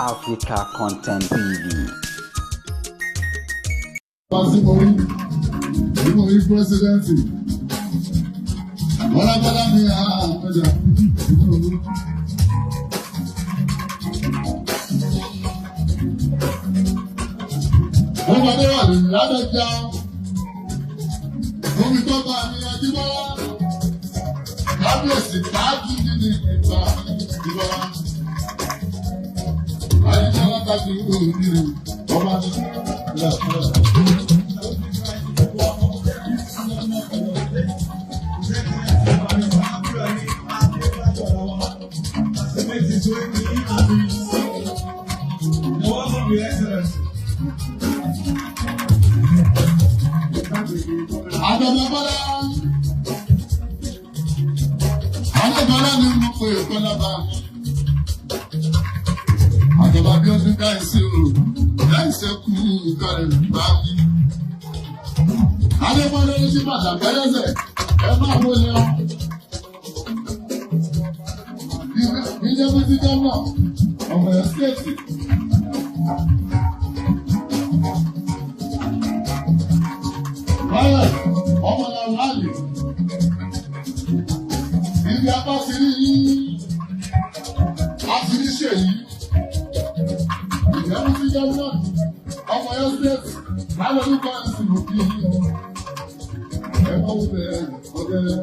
Africa Content TV. Presidency. Bọ́lábọ́lá ni àmọ́jà. Wọ́n bá dé wà ní Ládọ́jà. Omi tó bá ní Ajíbọ́lá. Kábíyèsí káàkiri ní ìgbà ìbọ̀lá. Ajíbọ́lá káàkiri ní òbí ọba ní ìlàkúrẹ́. Àjọ̀dọ̀bọ́lá. Àjọ̀dọ̀bọ́lá ni mo pe ìkọlọ́ba. Àjọ̀dọ̀ bí ó ti dá ìṣe o, dá ìṣe kú ìkọlẹ̀ bá mi. Adébọ́lá ló ṣí bàtà pẹ́lẹ́sẹ̀, ẹ máa wọlé ọ. Níjẹ́ bí ti gómìnà, ọmọ ẹ̀ ṣèèṣì. Báyọ̀ ọmọ náà láàyè. Ibi apá ti rí yín, a ti rí ṣèyí. Ìjẹ́bú sí gómìnà, ọmọ ẹ̀ ṣèèṣì, láwọn orúkọ ẹ̀sìn òkè yìí. Ẹ máa wọ bẹ̀rẹ̀ ọ̀gẹ́rẹ́.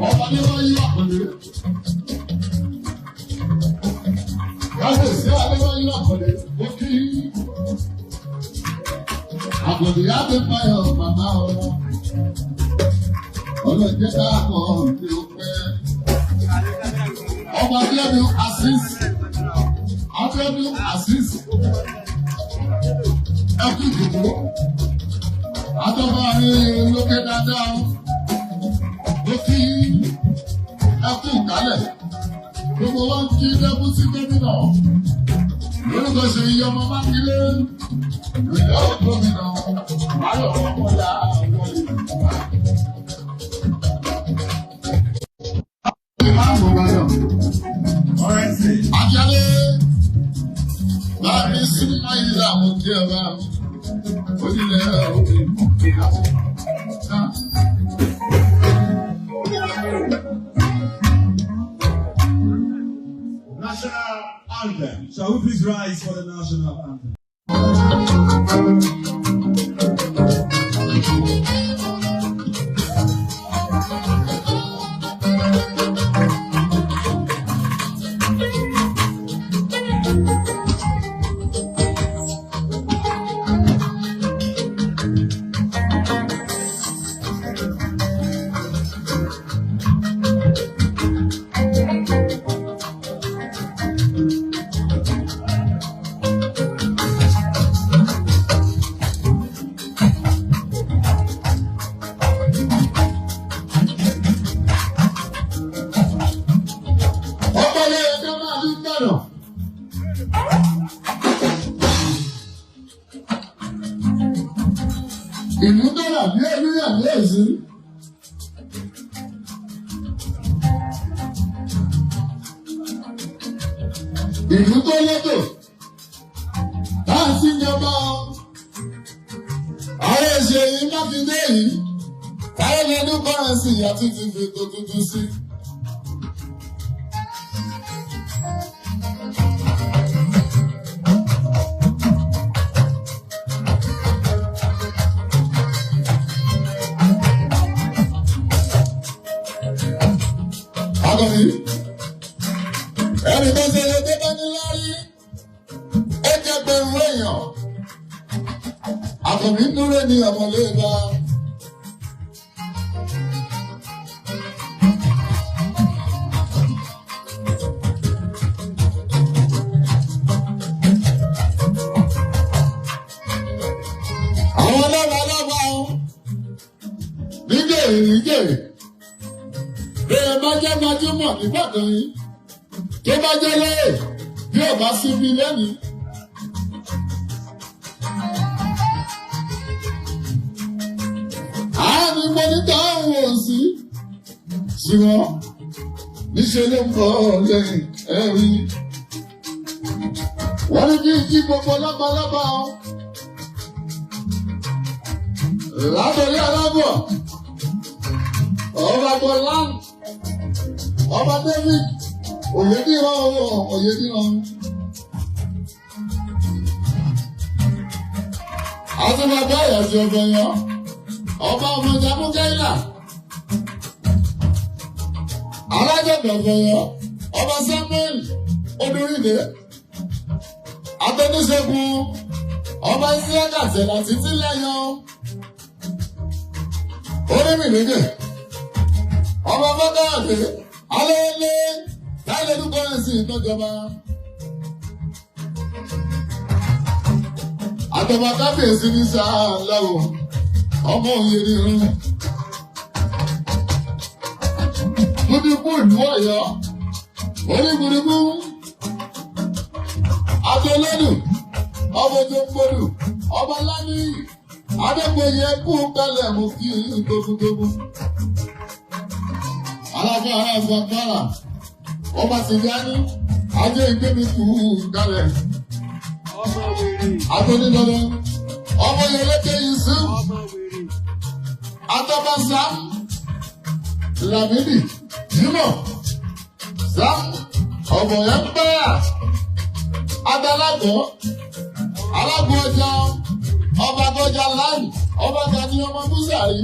Ọba ní wọ́n yí àkọlé. Kábíyèsí Adébáyé àkọlé ó kí. Àkọlé Adébáyọ̀ bàbá ọmọ. Ọlọ́jẹ́ káàkọ́ ní ó pẹ́. Ọba Abíọ́dún Azeez. Abíọ́dún Azeez. Ẹ kú ìdìbò. Adọ́gba rí lókè dáadáa. Ó kí ẹ kú ìkálẹ̀. Gbogbo wa ń kí dẹ́bùtì gómìnà. Lórúkọ Ṣèyí ọmọ Mákindé. Ìyá gómìnà Báyọ̀ Ọmọlá wọlé. Akíade báàmí sinimá yìí làwọn kí ẹ bá onílẹ̀ òkè ìyàwó náà. National anthem. Shall we please rise for the national anthem? Ọpọlọ ẹ̀ka máa fi ń dànù. Ìlú dọ̀là bí ẹlúyà ní èsì. Ìlú tó létò tá a sì ń jọba àwọn Ṣèyí Mákindé yìí táyọ̀ lọ́dún kọ́rẹ́nsì àti ti fètò tuntun sí. Akọni, ẹni tó ṣe lè dé bá ní lárí, ó jẹ́ gbẹ̀rún èèyàn. Akọni dúró ní ọmọlé wa. Àwọn ọlọ́ba ọlọ́ba o, níjèrè níjèrè bí ẹ bá jẹ́ gbajúmọ̀ nígbàdàn yìí tó bá jẹ́ lóye bí ò bá sí mi lẹ́nu. Àá ní mo ní táwọn ò sí ṣùgbọ́n Níṣẹ́ ló ń bọ̀ lẹ́yìn ẹ̀rí. Wọ́n ní kí n kí gbogbo lọ́balọ́ba o. Látọ̀rí alábọ̀, ọba Bọ́lá, ọba David, Oyèdìran Oyèdìran. Àti bàbá ìyàsí ọbẹ̀ yọ, ọba ọmọjà Múkẹ́lá. Alájọba ọbẹ̀ yọ, ọba Samuel Odúrídé. Atẹnuṣẹ́gun, ọba Isiaka Tẹ̀lá títí lẹ́yọ. Orímìlẹ́gẹ̀, ọba Fọ́káàdé, Alẹ́lẹ́, táìlẹ́dún kọ́rẹ́nsì ìtọ́jọba. Àtọ̀bà kábíyèsí ní sáà láwọ̀, ọmọ òye ní irun. Gúdúgbù ìlú Ọ̀yọ́, onígúdúgbù, Adolódù, ọmọ tó ń gbódù, ọba Láníyì, Adégbòye kú kalẹ̀ mú kí tógúntógún. Aláfẹ́ aláfẹ́ agbára, ọba Tìjání, ajé ìgbémi kú kalẹ̀. Atónílọ́lọ́, ọmọ Yẹlẹ́kẹ Yusuf, Atọ́ba Sam, Lamidi, Jimoh, Sam, ọ̀bọ̀ Empire, Adalagọ́, Alágbọ̀ọ́jà, Ọba Gọjà Láì, Ọba Gani ọmọ Búsàrí,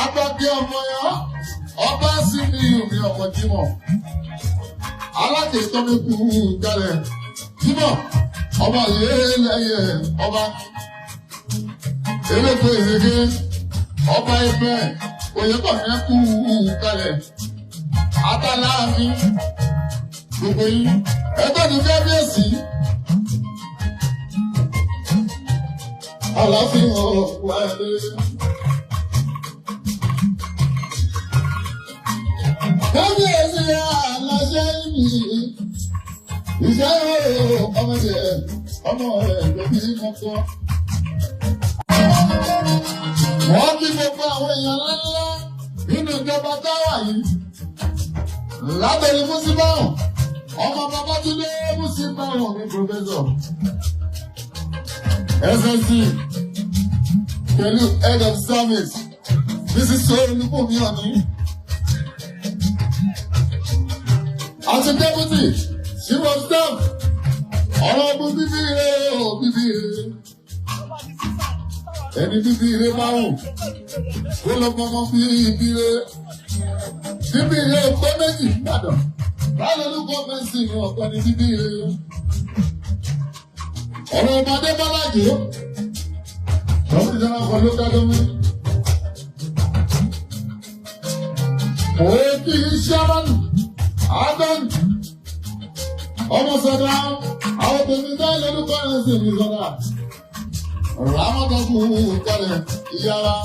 Agbákẹ́ ọmọ yọ, Ọba Simi Omi ọmọ Jimoh, Alákèétọ́mẹ́kù kalẹ̀, Jimoh, ọba yéé ọba eléko ìrèké ọba ẹgbẹ́ oyèkọ̀mí kú kalẹ̀ ataláàfin gbogbo yín ẹgbẹ́ ní kábíyèsí aláàfin ọ̀pọ̀ ẹ̀lẹ́. Kábíyèsí aláṣẹ mi ìṣe ọmọdé ọmọ rẹ̀ lóbi mọ́tọ́. Wọ́n kí gbogbo àwọn èèyàn ńláńlá nínú ìjọba táwà yìí. Látọ̀rí Músíbáhùn, ọmọ Babátúndé Músíbáhùn ní Pòfẹ́sọ̀. SSC pẹ̀lú Head of Service, Mrs. Olúbùnmi Ọ̀ní. Àti Deputy Chief of Staff, ọ̀rọ̀ ọdún bíbí rẹ̀ ò bíbí rẹ̀. Ẹni bíbí rẹ̀ bá wù, kó lọ gbọmọ bíbí rẹ̀. Bíbí rẹ̀ pé méjì Ìbàdàn. Báwo ló kọ́ fẹ́ǹsì ní ọ̀pẹ ní bíbí rẹ̀? Ọ̀rọ̀ ọmọdé Bọ́lájì ó. Tọ́sí jẹ́ ọkọ̀ ló ká lómi. Òye kí iṣẹ́ mọ́nù, Adán, ọmọ sọ̀dọ̀ àwọn tèmi dá lórúkọ rẹ̀ sí mi sọ̀dọ̀. Rámọ́tọ́kù kalẹ̀ ìyára.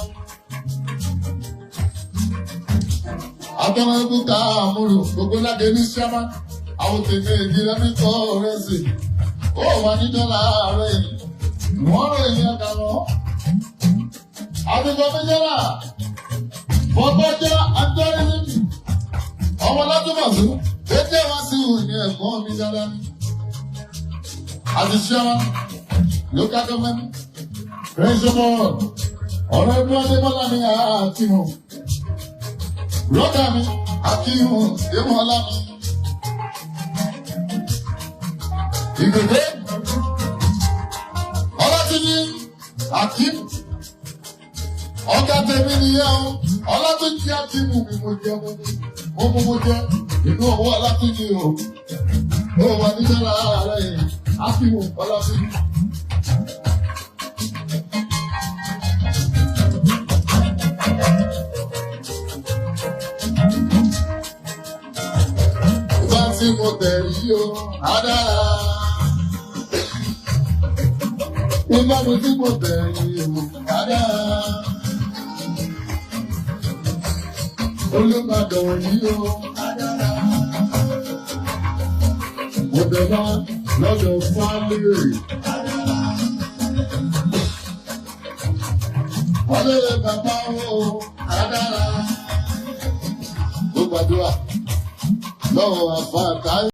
Atọ́nàkú ká àmúlò gbogbo lágé ní sẹ́mà. Àwọn tèmi ìdílé mi kọ́ rẹ̀ sí. Ó wà ní dọ́là rẹ̀ yìí. Wọ́n rẹ̀ yẹn kà lọ. Àdìgbò méjèlá. Bọ́bọ́jọ́ Adọ́rẹ́sì. Ọmọ látúbọ̀sí. Dédé wá sí ìhùn ẹ̀kọ́ mi dáadáa ní. Àti sẹ́wọ̀n. Local government. Principal. Ọ̀rọ̀ ẹgbẹ́ Adébọ́lá mi àkíhùn. Rọ́dà mi àkíhùn Débọ́lá mi. Ìgbègbè. Ọlátúnjí àkím. Ọ̀gá tèmi nìyẹn o. Ọlátúnjí àkíhùn mi mo jẹ mo mú mo mú jẹ. Inú owó Ọlátúnjí o. Ó wà ní sára rẹ̀ àkíhùn Ọlátúnjí. Bá tí mo tẹ̀ yí o, á dára. Ìgbà mi tí mo tẹ̀ yí o, á dára. Olúbàdàn yí o, á dára. Mo bẹ̀ wá lọ́dọ̀ fálírì. Ọlọ́run bàbá o, á dára. Ó gbàdúrà. Lọ́wọ́ àfàtà.